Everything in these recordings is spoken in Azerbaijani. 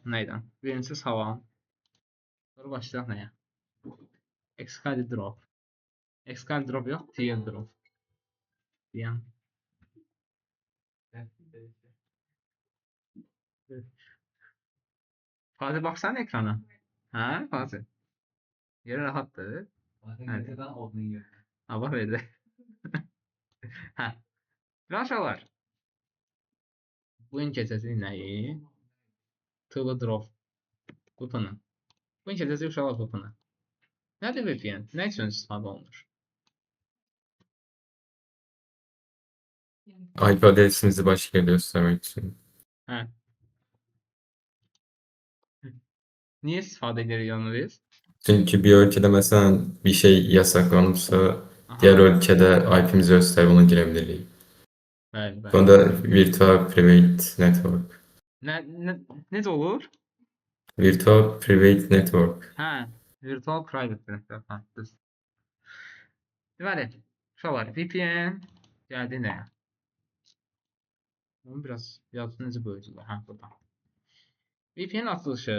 Nəydən? Birincisi salam. Sonra başlayaq nəyə? Excalibur. Excalibur yox, Teardrop. Deyəm. Fatih baxsan ekrana. Hə, Fatih. Yeri rahatdır. Fatih necədən odun yedi? Ha, bax belə. Hə. Deməli, uşaqlar. Bugün keçəcəyik nəyi? Teardrop. VPN. Bugün keçəcəyik uşaqlar VPN. Nədir VPN? Nə üçün istifadə olunur? IP adresinizi başka yere göstermek için. Hə. Niyə istifadə edirik onu biz? Çünkü bir ülkede mesela bir şey yasaklanmışsa Aha. diğer ülkede IP'mizi gösterip ona girebiliriz. Bəli, bəli. Sonra da Virtual Private Network. Nə necə olur? Virtual Private Network. Hə, Virtual Private Network. Hə, düz. Deməli, uşaqlar, VPN gəldi nəyə? Bunu biraz yazısını necə böyüdürlər? Hə, burada. VPN açılışı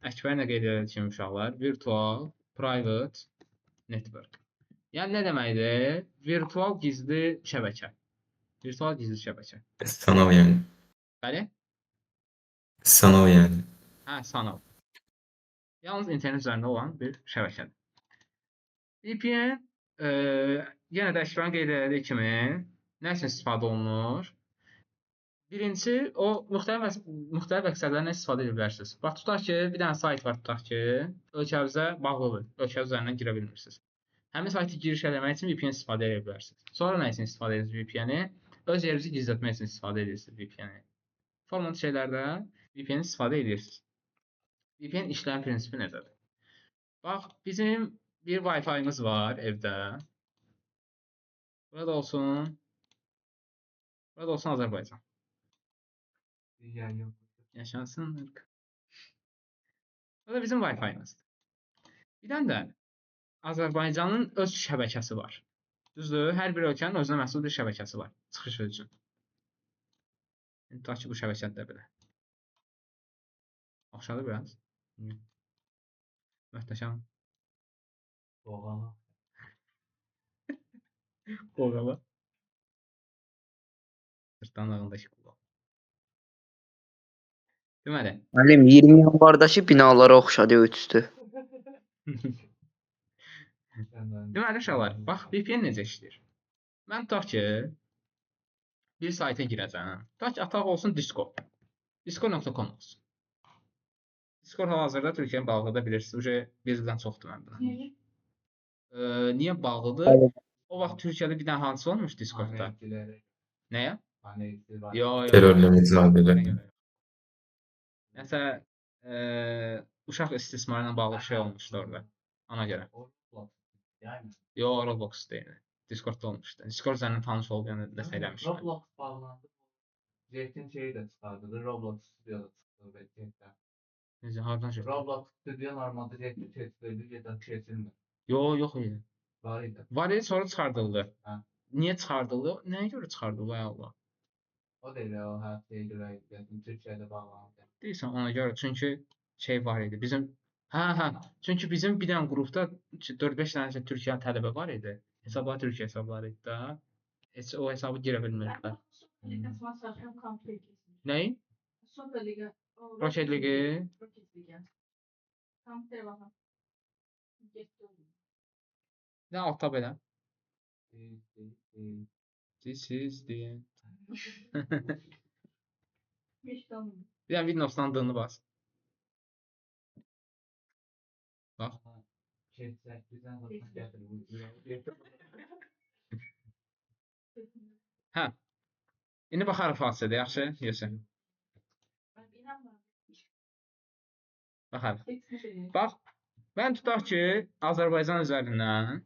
Əkbər nə qeyd elədiyi kimi uşaqlar, Virtual Private Network. Yəni nə deməkdir? Virtual gizli şəbəkə. Virtual gizli şəbəkə. Sanal yani. Bəli? Sanal yani. Hə, sanal. Yalnız internet üzərində olan bir şəbəkədir. VPN yenə də Əkbərin qeyd elədiyi kimi nə üçün istifadə olunur? Birincisi, o müxtəlif məqsədlərlə istifadə edə bilərsiniz. Bax, tutaq ki, bir dənə sayt var, tutaq ki, ölkənizə bağlıdır. Ölkə üzərindən girə bilmirsiniz. Həmin saytı giriş eləmək üçün VPN istifadə edə bilərsiniz. Sonra nə üçün istifadə edirsiniz VPN-i? Öz yerinizi gizlətmək üçün istifadə edirsiniz VPN-i. Formal şeylərdə VPN istifadə edirsiniz. VPN işləm prinsipi necədir? Bax, bizim bir Wi-Fi-miz var evdə. Burada olsun. Burada olsun Azərbaycan. Yaşansın. Bu da bizim Wi-Fi-mizdir. Bir dənə də Azərbaycanın öz şəbəkəsi var. Düzdür? Hər bir ölkənin özünə məxsus bir şəbəkəsi var çıxış üçün. Tutaq ki, bu şəbəkədir də belə. Oxşadı biraz. Möhtəşəm. Qoğala. Qoğala. Sırtdan ağındakı qoğala. Deməli. Müəllim 20 yanvardakı binalara oxşadı ötüsü. Deməli uşaqlar, bax VPN necə işləyir? Mən tutaq ki, bir sayta girəcəm. Tutaq ki, ataq olsun Discord. Discord.com olsun. Discord hal-hazırda Türkiyənin bağlıdır, bilirsiniz. Uje bir ildən çoxdur mən bilən. Niyə bağlıdır? O vaxt Türkiyədə bir dənə hadisə olmuş Discordda. Nəyə? Yo, yo. Terörle mücadele. Nəsə, uşaq istismarı ilə bağlı şey olmuşdu orada. Ona görə. Yo, Roblox deyil. Discordda olmuşdu. Discord üzərindən tanış olub, yəni nəsə eləmişdi. Roblox bağlandı. Jet'in şeyi də çıxardı. Roblox Studio da çıxdı Jet'dən. Necə, hardan şey? Roblox Studio normalda Jet'in keçirildi, Jet'dən keçilmir. Yo, yox idi. Var idi. Var idi, sonra çıxardıldı. Hə. Niyə çıxardıldı? Nəyə görə çıxardıldı, ay Allah? O da elə o hadisəyə görə idi. Türkiyədə bağlandı. Deyirsən ona görə, çünki şey var idi. Bizim hə. Çünki bizim bir dənə qrupda 4-5 dənə Türkiyə tələbə var idi. Hesablar Türkiyə hesabları idi da. Heç o hesabı girə bilmirdilər. Nəyi? Rocket League. Nə altta belə? This is the end. Bir dənə Windows-dan D-ni bas. Bax. Hə. İndi baxarıq fasilədə, yaxşı? Yoxsa? Baxarıq. Bax, mən tutaq ki, Azərbaycan üzərindən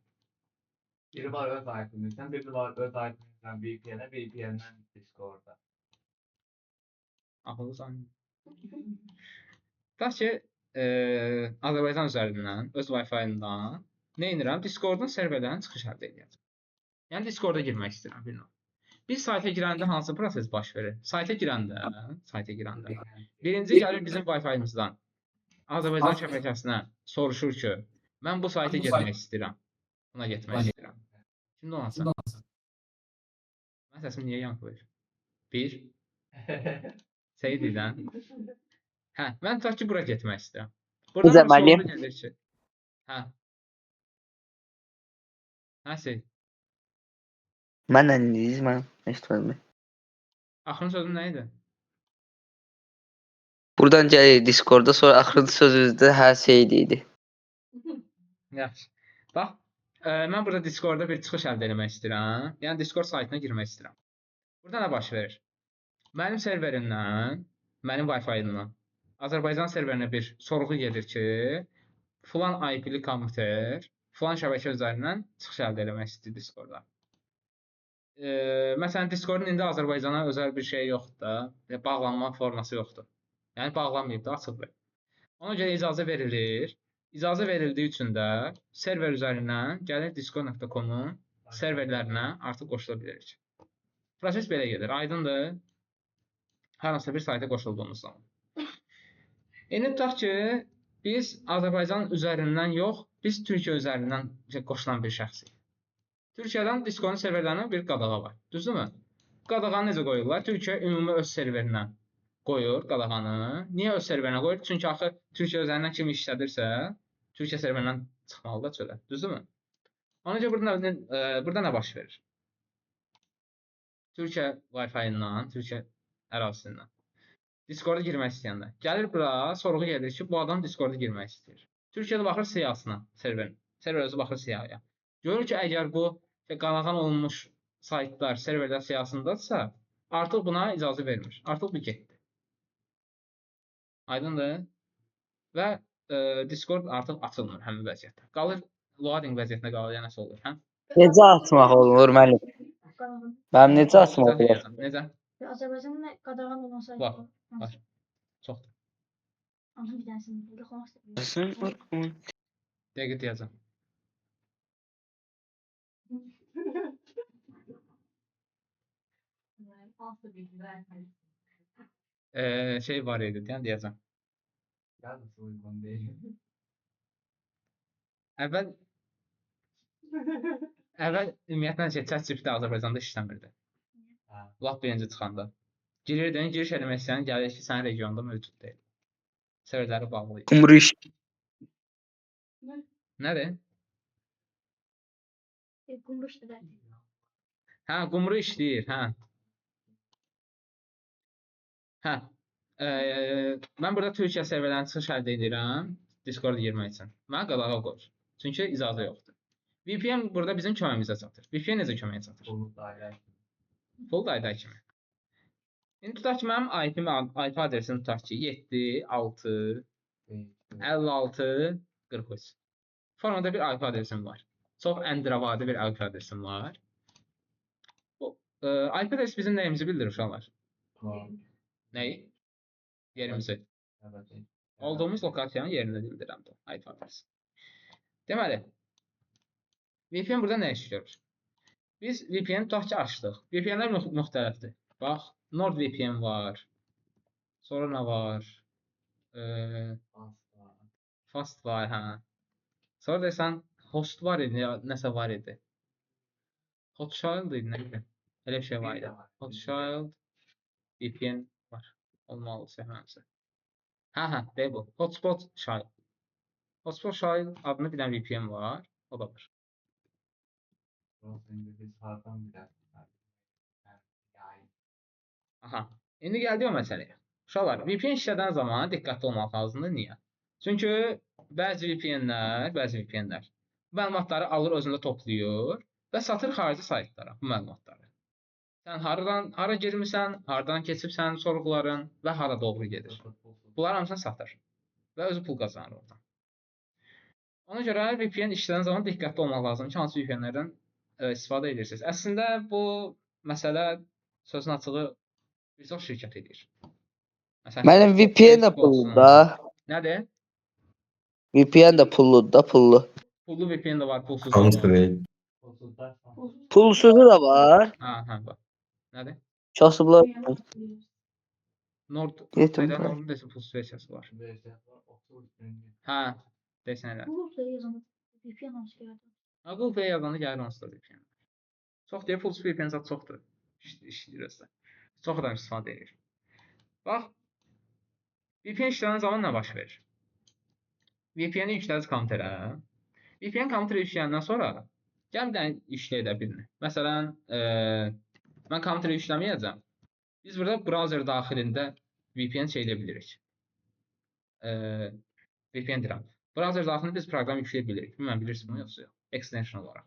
biri var öz IP-dən, biri var öz IP-dən VPN-ə, VPN-dən Discord-a. Ağıllı zan. Tutaq ki, Azərbaycan üzərindən, öz Wi-Fi-ından nə edirəm? Discord-un serverlərindən çıxış əldə edəcəm. Yəni Discord-a girmək istəyirəm bir növ. Biz sayta girəndə hansı proses baş verir? Sayta girəndə birinci gəlir bizim Wi-Fi-mızdan Azərbaycan şəbəkəsinə soruşur ki, mən bu sayta getmək istəyirəm. Buna getmək istəyirəm. Kim dolansa? Mən səsim niyə yankılayır? Bir, Seydidən. Hə, mən tutaq ki, bura getmək istəyirəm. Buradan Necə bir müəllim? sorğu gəlir ki, hə. Hə, Seyid. Mənlə dediniz, mən eşitmədim. Axırıncı sözüm nə idi? Buradan gəlir Discord'a, sonra axırıncı sözünüzdə hər şey idi. Yaxşı. Bax, mən burada Discordda bir çıxış əldə etmək istəyirəm. Yəni Discord saytına girmək istəyirəm. Burada nə baş verir? Mənim serverimdən, mənim Wi-Fi-imdən Azərbaycan serverinə bir sorğu gedir ki, filan IP-li kompüter filan şəbəkə üzərindən çıxış əldə etmək istəyir Discordda. Məsələn, Discordun indi Azərbaycana özəl bir şey yoxdur da, bağlanma forması yoxdur. Yəni bağlanmayıb da, açıqdır. Ona görə icazə verilir. İcazə verildiyi üçün də server üzərindən gəlir discord.com-un serverlərinə artıq qoşula bilirik. Proses belə gedir. Aydındır? Hər hansısa bir sayta qoşulduğumuz zaman. İndi tutaq ki, biz Azərbaycan üzərindən yox, biz Türkiyə üzərindən qoşulan bir şəxsik. Türkiyədən Discordun serverlərinə bir qadağa var. Düzdürmü? Qadağanı necə qoyurlar? Türkiyə ümumi öz serverinə qoyur qadağanı. Niyə öz serverinə qoyur? Çünki axı Türkiyə üzərindən kim işlədirsə, Türkiyə serverindən çıxmalıdır da çölə. Düzdürmü? Ona görə burada nə baş verir? Türkiyə Wi-Fi-ından, Türkiyə ərazisindən Discorda girmək istəyəndə gəlir bura, sorğu gedir ki, bu adam Discorda girmək istəyir. Türkiyədə baxır siyahısına, serverin. Server özü baxır siyahıya. Görür ki, əgər bu qadağan olunmuş saytlar serverlər siyahısındadırsa, artıq buna icazə vermir. Artıq bu getdi. Aydındır? Və Discord artıq açılmır həmin vəziyyətdə. Qalır loading vəziyyətində qalır, yəni nəsə olur, hə? Necə atmaq olur müəllim? Mənim necə atmaq İzah olur? eləyəcəm. Necə? Azərbaycanda qadağan olan sayt Var, var. Çoxdur. Onun bir dənəsini yoxlamaq istəyirəm. Dəqiq deyəcəm. Şey var idi, deyən deyəcəm. Yalnız uygun değil. Əvvəl ümumiyyətlə şey, ChatGPT Azərbaycanda işləmirdi. Hə. Lap birinci çıxanda. Girirdin, giriş eləmək istəyən gəlir ki, sənin regionda mövcud deyil. Serverləri bağlı idi. Qumru iş. Nədir? Qumru işlədir. Hə, qumru işləyir, hə. Hə. Mən burada Türkiyə serverlərindən çıxış əldə edirəm Discord girmək üçün. Mənə qadağa qoyur. Çünki icazə yoxdur. VPN burada bizim köməyimizə çatır. VPN necə köməyə çatır? Bulut daire. Full dairə kimi. İndi tutaq ki, mənim IP-m, IP adresim tutaq ki, 7, 6, 56, 43. Formada bir IP adresim var. Çox əndravadi bir IP adresim var. Bu IP adresi bizim nəyimizi bildirir uşaqlar? Nəyi? Yerimizi. Olduğumuz lokasiyanın yerini bildirirəm də IP adresi. Deməli, VPN burada nə iş görür? Biz VPN tutaq ki, açdıq. VPN-lər müxtəlifdir. Bax, NordVPN var. Sonra nə var? Fast var, hə. Sonra desən host var idi, ya, nəsə var idi. Hotshield idi, nə bilim. Elə bir şey var idi. Hotshield VPN var. Olmalı səhv eləmirəmsə. Hə, de bu. Hotspot Shield. Hotspot Shield adını bilən VPN var. O da var. Biz hardan bilərsən? Yani. Aha. İndi gəldik o məsələyə. Uşaqlar, VPN işlədən zaman diqqətli olmaq lazımdır. Niyə? Çünki bəzi VPN-lər bu məlumatları alır, özündə toplayır və satır xarici saytlara bu məlumatları. Sən haradan hara girmisən, hardan keçibsən sorğuların və hara doğru gedir. Bunlar hamısını satır və özü pul qazanır oradan. Ona görə VPN işlədən zaman diqqətli olmaq lazımdır ki, hansı VPN-lərdən istifadə edirsiniz. Əslində bu məsələ sözün açığı bir çox şirkət edir. Məsələn, Mənim VPN də Facebook olsun. pulludur da. Nədir? VPN də pulludur da, pullu. Pullu VPN də var, pulsuz da Hamısı var. değil. Pulsuzu da var. Hə, bax. Nədir? Kasıblar. Nord Yetim nədən var. Nordun desə pulsuz versiyası var. Versiyası var. 30 günlük. Hə, desən elə. Google Play yazanda VPN hamısı gəlir. Ha, Google Play yazanda gəlir onsuz da VPN. Çox deyə pulsuz VPN zat çoxdur. İşləyir özdə. Çox adam istifadə edir. Bax, VPN işləyən zaman nə baş verir? VPN-i yüklədiz kompüterə. VPN kompüterə yükləyəndən sonra gəl bir dənə işlək də birini. Məsələn, mən kompüterə yükləməyəcəm. Biz burada browser daxilində VPN şey edə bilirik. VPN deyirəm. Browser daxilində biz proqram yükləyə bilirik. Bilmirəm bilirsiniz bunu yoxsa yox. Extension olaraq.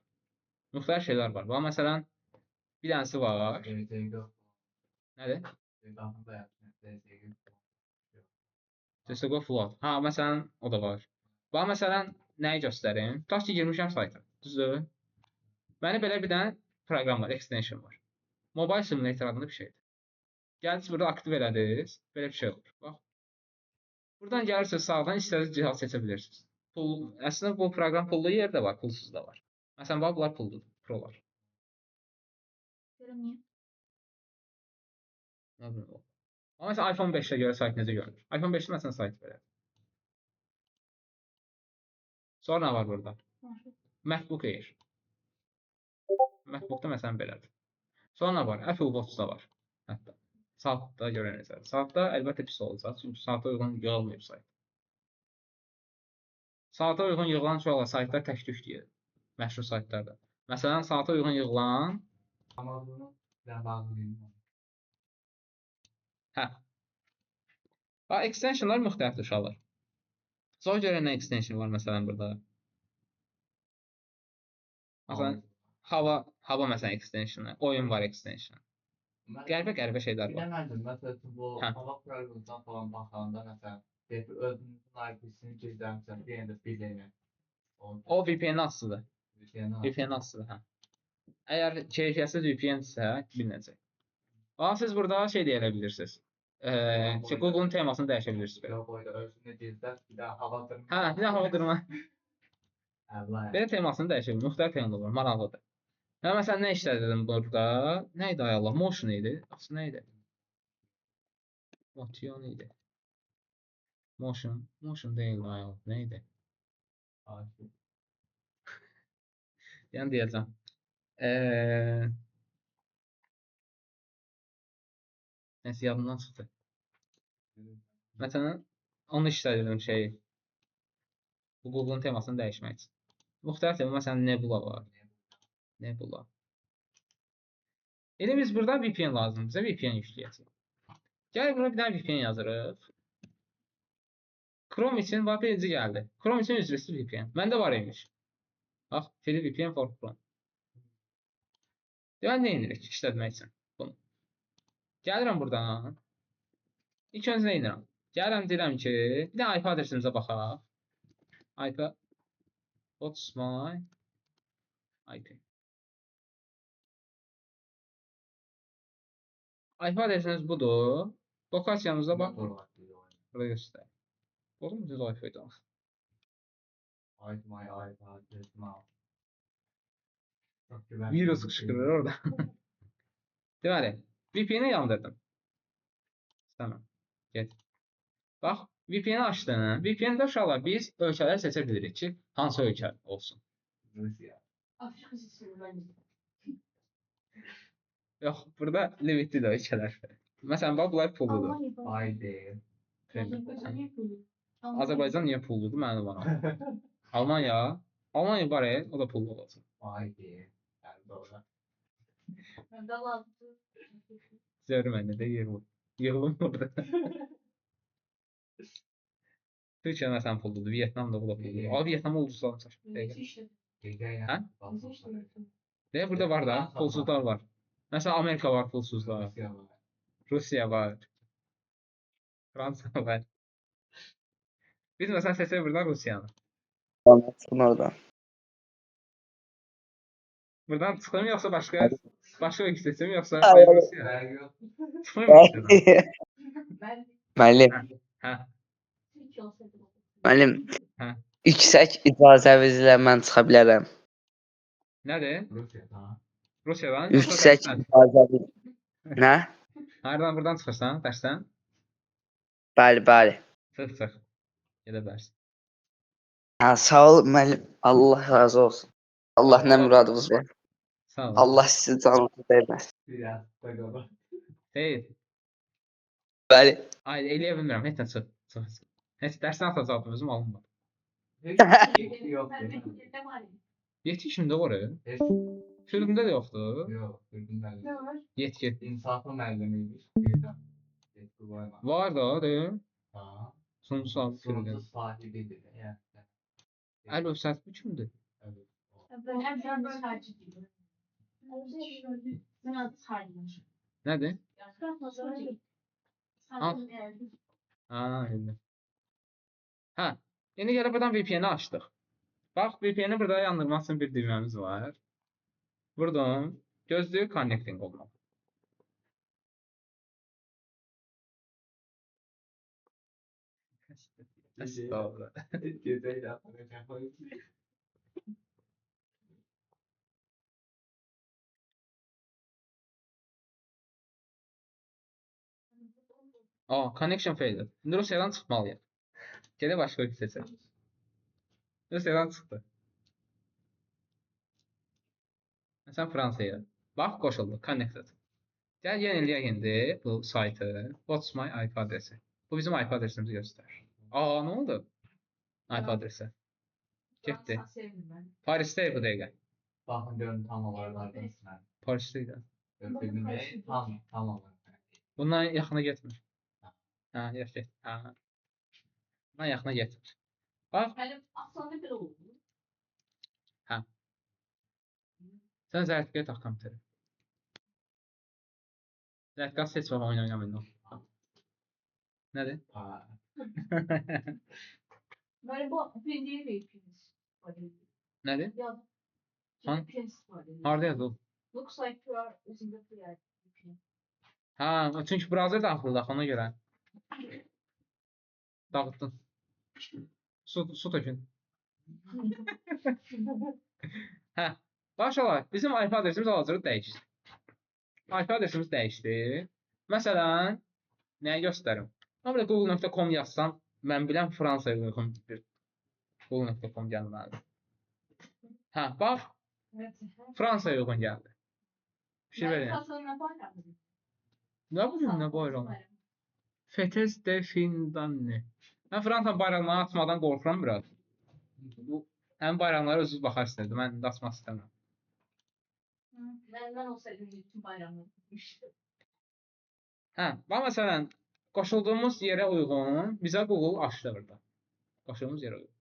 Müxtəlif şeylər var. Bax, məsələn, bir dənəsi var. CSGO. Nədir? Daxilində yaptım. CSGO. CSGO Float. Ha, məsələn, o da var. Bax, məsələn, nəyi göstərim? Tutaq ki, girmişəm sayta. Düzdür? Məni belə bir dənə proqram var, extension var. Mobile Simulator adında bir şeydir. Gəldiniz burada aktiv elədiniz, belə bir şey olur. Bax. Buradan gəlirsiniz sağdan istədiyiniz cihaz seçə bilirsiniz. Pul, əslində bu proqram pullu yer də var, pulsuz da var. Məsələn, bax bunlar pulludur, prolar. Görüm niyə? Nə bilim o. Amma məsələn iPhone 5-ə görə sayt necə görünür? iPhone 5-də məsələn sayt belədir. Sonra nə var burada? Hansı? MacBook Air. MacBook-da məsələn belədir. Sonra nə var? Apple Watch-da var. Hətta. Saatda görə necədir? Saatda əlbəttə pis olacaq, çünki saata uyğun yığılmayıb sayt. Saata uyğun yığılan çox saytlar tək-tük deyil. Məşhur saytlarda. Məsələn, saata uyğun yığılan, Amazon'un bağlıyım. hə. Bax, extensionlar müxtəlifdir uşaqlar. Sonra görə nə extension var məsələn burada? Məsələn, hava məsələn extensionu, oyun var extensionu. Qəribə-qəribə şeylər var. Biləmədim. Məsəl üçün bu Hə. hava proqramından falan baxanda məsələn, deyək ki, özünüzün IP-sini gizləmisən, yenə də bilinir. O VPN asılıdır. VPN-ə VPN asılıdır, hə. Əgər keyfiyyətsiz VPN-isə bilinəcək. Bax, siz burada şey deyə bilirsiniz. Şey, Google-un temasını dəyişə bilirsiniz belə. Yox, boyda özünü gizlət, bir daha hava durma. Hə, bir də hava durma. Əla. Belə temasını dəyişə bilir. Müxtəlif temalar var, maraqlıdır. Mən məsələn nə işlədim burada? Nə idi ay Allah? Motion idi. Axı nə idi? Motion idi. Motion, motion deyildi ay Allah. Nə idi? Yəni deyəcəm. Nəsə yadımdan çıxdı. Məsələn, onu işlədirdim şeyi. Bu Google-un temasını dəyişmək üçün. Müxtəlif tema, məsələn, Nebula var. Nebula. İndi biz burada VPN lazım. Bizə VPN yükləyəcək. Gəl bura bir dənə VPN yazırıq. Chrome üçün bax birinci gəldi. Chrome üçün ücretsiz VPN. Məndə var imiş. Bax, free VPN for Chrome. Deməli, nə edirik işlətmək üçün bunu? Gəlirəm buradan. İlk öncə nə edirəm? Gəlirəm, deyirəm ki, bir dənə IP adresimizə baxaq. IP what's my IP? IP adresimiz budur. Lokasiyamıza bax. Burada göstər. Doğru mu? Düz IP idi. Hide my IP address now. Çox güvənli Virus bir şey. qışqırır orada. Deməli, VPN-i yandırdım. Tamam. Get. Bax, VPN-i açdım. VPN-də uşaqlar biz ölkələri seçə bilirik ki, hansı ölkə olsun. Rusiya. Afrika seçilir. Yox, burada limitlidir ölkələr. Məsələn, bax bunlar pulludur. Almanya var. Biden. Azərbaycan niyə pullu? Almanya. Azərbaycan niyə pulludur? Mənim var. Almanya, Almanya var, o da pullu olacaq. Biden. Erdoğan. Məndə lazımdır. Zövr məndə də yığılım. Yığılım burada. Türkiyə məsələn pulludur, Vyetnam da bu da pulludur. Abi Vyetnam ucuzlamış. Necə işləyir? Gecə ilə. Hə? Necə işləyir? Deyə burada var da, pulsuzlar var. Məsələn, Amerika var pulsuzlar, Rusiya var. Rusiya var, Fransa var. Biz məsələn seçək buradan Rusiyanı. Çıxın oradan. Buradan çıxım yoxsa başqa ölkə seçim yoxsa Hayır. Rusiya? Fərqi yox. Çıxım Rusiyadan. Mən Müəllim, Hə. Türkiyə olsaydı. müəllim. Hə. Yüksək icazənizlə mən çıxa bilərəm. Nədir? Rusiyadan. Rusiyadan yoxsa Yüksək Sən? icazəniz. Nə? Hardan buradan çıxırsan dərsdən? Bəli, bəli. Çıx, çıx. Gedə bilərsən. Hə, sağ ol müəllim. Allah razı olsun. Allah nə muradınız var. Sağ ol. Allah sizi canınızı verməsin. Biraz da qaba. Seyid. Bəli. Ay, eləyə bilmirəm. Heç nə çıx. Çıx. Çıx. Heç dərsdən atacaqdım özüm alınmadı. Heç yetki yoxdur. Yetki kimdə var? Heç Filmdə də yoxdur. yox, Firdun müəllim. Ne var? Yetki. İnsaflı müəllimi imiş. Birdən. Yetki qoyma. Var da, deyil. Ha. Sonuncu sahibi Sonuncu Firdun. sahibidir. Yəni. Əl övsət bu kimdir? Evet. o. Ben ben sadece değilim. Ben adı sarmış. Nədir? Ha, bildim. Hə, indi gəlib buradan VPN-i açdıq. Bax, VPN-i burada yandırmaq üçün bir düyməmiz var. Buradan gözlüyü connecting olmalı. Estağfurullah. Gecə ilə atacaq. Aa, connection failed. İndi Rusiyadan çıxmalıyıq. Gedək başqa ölkə seçək. Rusiyadan çıxdı. Məsələn, Fransaya. Bax, qoşuldu. Connected. Gəl yeniləyək indi bu saytı. What's my IP adresi? Bu bizim IP adresimizi göstərir. Aa, nə oldu? IP adresi. Getdi. Parisdə bu dəqiqə. Baxın görün tam olaraq hardansın. Parisdə idi. Firdun bəy tam olaraq. Bundan yaxına getmir. Hə, yox, get. Hə. Bundan yaxına getmir. Bax, Benim aslında bir oldu. sən zərətqəyə tax kompüterə. Zərətqaz heç vaxt oyun oynamayın. Nədir? Ha. Böyle bu bildiğim bir VPN. Nədir? Ya Han- VPN istifadə edir. Harda yazılıb? Looks like you are using the free VPN. Hə, çünki browser daxildir axı ona görə. Dağıtdın. Su tökün. Hə. Başla. Bizim IP adresimiz hal-hazırda dəyişdi. IP adresimiz dəyişdi. Məsələn, nəyi göstərim? Mən burada google.com yazsam, mən bilən Fransaya uyğun bir google.com gəlməlidir. Hə, bax, Evet. Fransaya uyğun gəldi. Fikir verin. Fransa'nın ne bayrağı? Nə bu gün nə bayrağı? Fetes de Findanne. Mən Fransa bayrağını atmadan qorxuram biraz. Bu həmin bayraqlara özünüz baxarsınız. Mən indi atmaq istəmirəm. Benden olsaydım bütün bayramları tutmuş. Hə, bax məsələn, qoşulduğumuz yerə uyğun bizə Google açdı burada. Qoşulduğumuz yerə uyğun.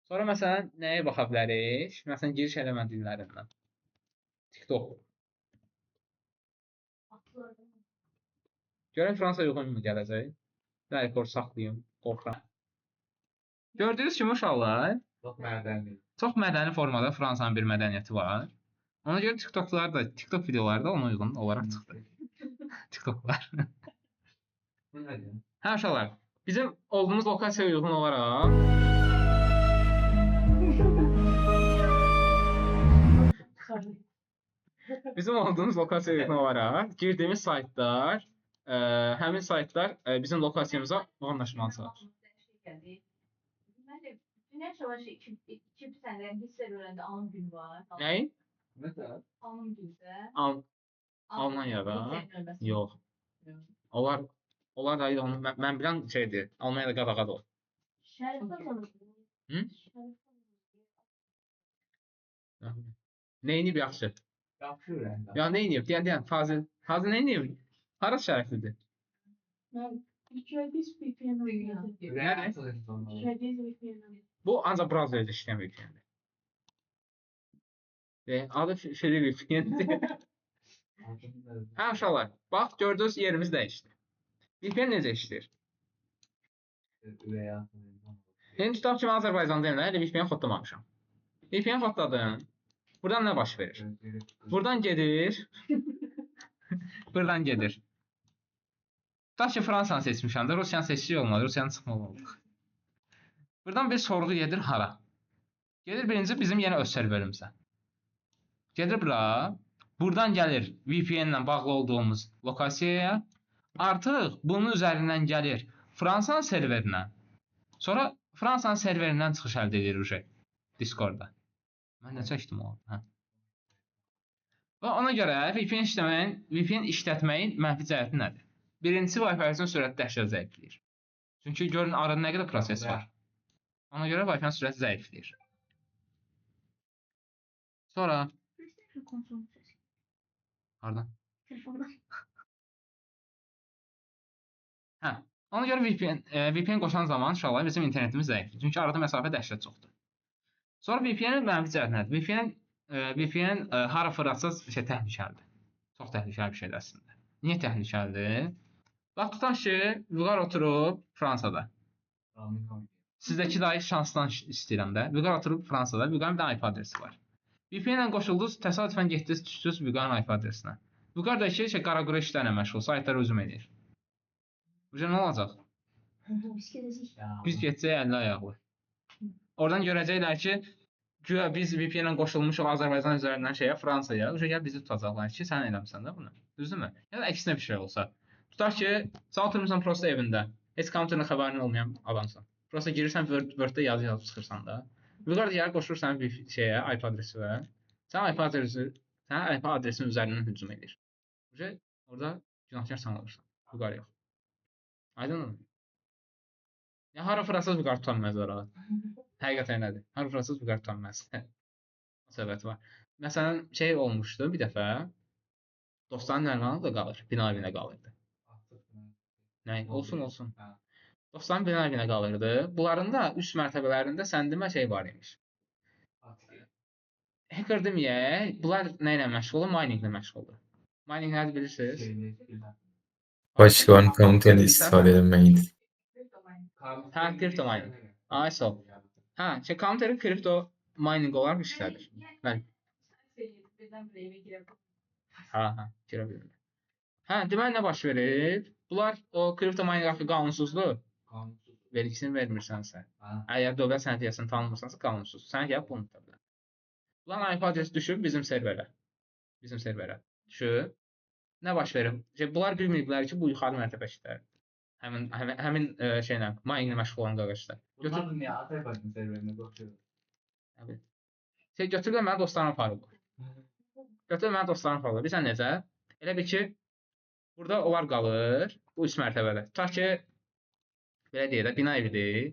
Sonra məsələn nəyə baxa bilərik? Məsələn giriş eləmədiklərindən. TikTok. Görək Fransa uyğun mu gələcək? Nə rekord saxlayım, qorxuram. Gördüyünüz kimi uşaqlar, Çox mədəni. çox mədəni formada Fransanın bir mədəniyyəti var. Ona görə TikToklar da, TikTok videoları da ona uyğun olaraq çıxdı. TikToklar. Bu nədir? Hə uşaqlar, bizim olduğumuz lokasiyaya uyğun olaraq bizim olduğumuz lokasiyaya uyğun olaraq girdiyimiz saytlar, həmin saytlar bizim lokasiyamıza uyğunlaşmalı çalışır. Mənim Günəş yavaş iki bir sənə hissə görəndə alım günü var. Nəyi? Məsələn, Alım gündə. Almanyada? Hitler növbəsi. Yox. Onlar da onu mən bilən şeydir. Almanyada qadağadır o. Şərifə mi? Hı? Neyini yaxşı? Yaxşı ürəkdə. Ya nə edib? Deyən, deyən, Fazil. Fazil nə edib? Hara şərəflidir? Mən İKDs VPN oynayırdım. Ürəyi açıq insanlar. İKDs VPN oynayırdım. Bu ancaq browserdə işləyən VPN-dir. Və adı Free VPN-dir. Hə uşaqlar, bax gördünüz yerimiz dəyişdi. VPN necə işləyir? Ürəyi açıq insanlar. İndi tutaq ki, mən Azərbaycandayım, hələ VPN xodlamamışam. VPN xodladım. Buradan nə baş verir? Buradan gedir. Buradan gedir. Tutaq ki, Fransanı seçmişəm də, Rusiyanı seçdik olmadı, Rusiyanı çıxmalı olduq. Buradan bir sorğu gedir hara? Gedir birinci bizim yenə öz serverimizə. Gedir bura. Buradan gəlir VPN ilə bağlı olduğumuz lokasiyaya. Artıq bunun üzərindən gəlir Fransanın serverinə. Sonra Fransanın serverindən çıxış əldə edir uje Discordda. Mən nə çəkdim o? Hə. Və ona görə VPN işlətməyin mənfi cəhəti nədir? Birincisi Wi-Fi-sin sürəti dəhşət zəifləyir. Çünki görün arada nə qədər proses var. Ona görə Wi-Fi-nin sürəti zəifləyir. Sonra Konsolun sesi. hardan? Telefondan. Hə. Ona görə VPN qoşan zaman uşaqlar bizim internetimiz zəifdir. Çünki arada məsafə dəhşət çoxdur. Sonra VPN-in mənfi cəhəti nədir? VPN hara fırlatsaz şey təhlükəlidir. Çox təhlükəli bir şeydir əslində. Niyə təhlükəlidir? Bax tutaq ki, Vüqar oturub Fransada. Sizdəki dahi şansdan istəyirəm də. Vüqar oturub Fransada. Vüqarın bir dənə IP adresi var. VPN ilə qoşuldunuz, təsadüfən getdiniz, düşdünüz Vüqarın IP adresinə. Vüqar da ki, şey, qara-qura işlərlə məşğul, saytlara hücum edir. Bu nə olacaq? Biz gedəcəyik. Biz gedəcək əlli ayaqlı. Oradan görəcəklər ki, güya biz VPN ilə qoşulmuşuq Azərbaycan üzərindən şeyə, Fransaya. Uşaq gəlib bizi tutacaqlar ki, sən eləmisən də bunu. Düzdürmü? Ya da əksinə bir şey olsa. Tutaq ki, sən oturmursan prosta evində. Heç kompüterin xəbərin olmayan adamsan. Prosta girirsən Word-də yazı yazıb çıxırsan da. Vüqar da gəlir qoşulur sənin bir şeyə, IP adresinə. Sənin IP adresinin üzərindən hücum edir. Uje orada günahkar sən olursan. Vüqar yox. Aydınmı? Ya hara fırlatsaz Vüqar tuta bilməzlər ha. Həqiqətən elədir. Hara fırlatsaz Vüqar tuta bilməz. Söhbət var. Məsələn, şey olmuşdu bir dəfə. Dostların Nərmanı da qalır, bina evinə qalırdı. Nə? Olsun, olsun. Dostların bina evinə qalırdı. Bunların da üst mərtəbələrində sən demə şey var imiş. Hacker deməyək, bunlar nə ilə məşğuldur? Mininglə məşğuldur. Mining nədir bilirsiniz? Başkalarının computeri istifade edilmeydi. Hə, kripto mining. Ay, sağ ol. Hə, şey, counter kripto mining olaraq işlədir. Bəli. Birdən-birə evə girə Hə, hə, girə bilirlər. Hə, deməli nə baş verir? Bunlar o kripto mining haqqı qanunsuzdur. Qanunsuz. Vergisini vermirsənsə. Hə. Əgər dövlət sənədiyyəsini tanımırsansa qanunsuz. Sənə gəlib bunu tuta bilər. Bunların IP adresi düşüb bizim serverə. Bizim serverə düşüb. Nə baş verir? Şey, bunlar bilməyiblər ki, bu yuxarı mərtəbə işlər. Həmin şeylə, mininglə məşğul olan qardaşlar. Bunlar da niyə Azərbaycan serverinə qoşuyor? Abi. Şey götürürlər mənim dostlarım aparırlar. Götürürlər mənim dostlarım aparırlar. Bilirsən necə? Elə bil ki, burada onlar qalır, bu üst mərtəbədə. Tutaq ki, belə deyək də, bina evidir.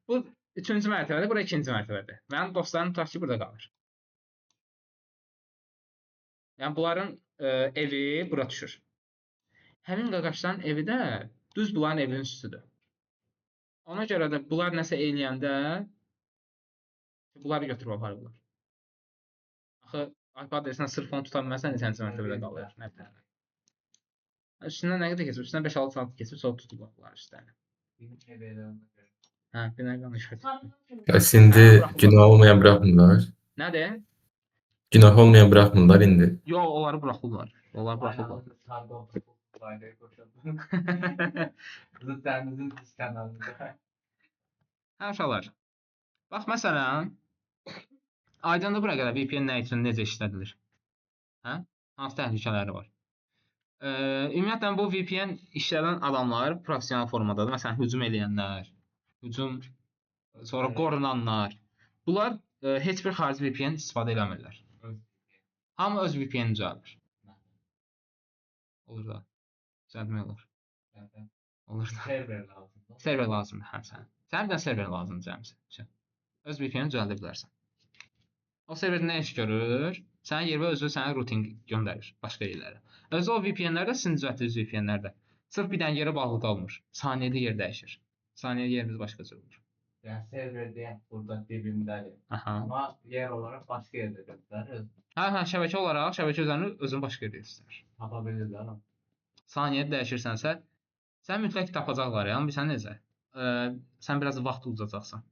Bu üçüncü mərtəbədir, bura ikinci mərtəbədir. Mənim dostlarım tutaq ki, burada qalır. Yəni bunların evi bura düşür. Həmin qaqaşların evi də düz bunların evinin üstüdür. Ona görə də bunlar nəsə eləyəndə bunları götürüb aparırlar. Axı IP adresindən sırf onu tuta bilməzsən, neçənci mərtəbədə qalır, nə bilim. Üstündən nə qədər keçib? Üstündən 5-6 saat keçib, sonra tutublar bunlar üstlərini. Hə, bir nəql onu görə. Ya şimdi günah olmayan bırakmırlar. Nədir? Günah olmayan bırakmırlar indi. Yox, onları buraxırlar. Onları buraxırlar. Dənizin düz kənarında. Hə, uşaqlar. Bax, məsələn, aydındır bura qədər VPN nə üçün, necə işlədilir? Hə? Hansı təhlükələri var? Ümumiyyətlə, bu VPN işlədən adamlar professional formadadır. Məsələn, hücum eləyənlər, hücum, sonra qorunanlar. Bunlar heç bir xarici VPN istifadə eləmirlər. Hamı öz VPN-ni düzəldir. Olur da. Düzəltmək olur. Olur da. Server lazımdır. Server lazımdır, hə, sənə. Sənə bir dənə server lazımdır cəmisi. Öz VPN-ni düzəldə bilərsən. O server nə iş görür? Sənin yerə özü sənə routing göndərir başqa yerlərə. Özü o VPN-lərdə, sizin düzəltdiyiniz VPN-lərdə sırf bir dənə yerə bağlı qalmır. Saniyədə yer dəyişir. Saniyədə yerimiz başqa cür olur. Yəni server deyək burada dibimdədir. Aha. Amma yer olaraq başqa yerdə göstərir. Hə, hə, şəbəkə olaraq şəbəkə üzərində özünü başqa yerdə göstərir. Tapa bilirlər amma. Saniyədə dəyişirsənsə, sən mütləq tapacaqlar, yəni bilirsən necə? Sən biraz vaxt uzacaqsan.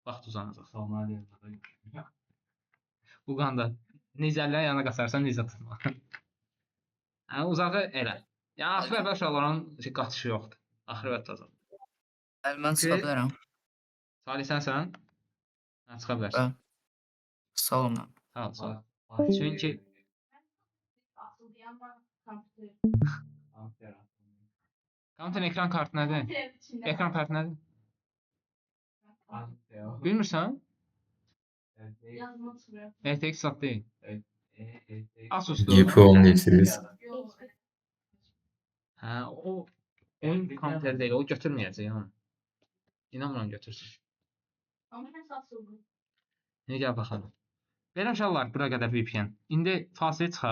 Vaxt uzanacaq. Somaliyada. Uqanda. Nizərlərin yanına qaçarsan, nizə tutma. Yəni uzağı elə. Yəni axırı əvvəl uşaqların şey, qaçışı yoxdur. Axırı əvvəl tutacaq. Mən çıxa bilərəm. Salih sənsən? Hə, çıxa bilərsən. Bəli. Sağ olun müəllim. Sağ ol, sağ ol. Çünki Açıldı amma kompüter. kompüterin ekran kartı nədir? Kompüterin içində. Ekran kartı nədir? Bilmirsən? Yazma çıxır. RTX zad deyil. Asusdur. GPU onu deyirsiniz. Yox. Hə, o oyun kompüteri deyil, o götürməyəcək onu. İnanmıram götürsün. Amma nəsə açıldı. İndi gəl baxalım. Belə uşaqlar, bura qədər VPN. İndi fasilə çıxaq.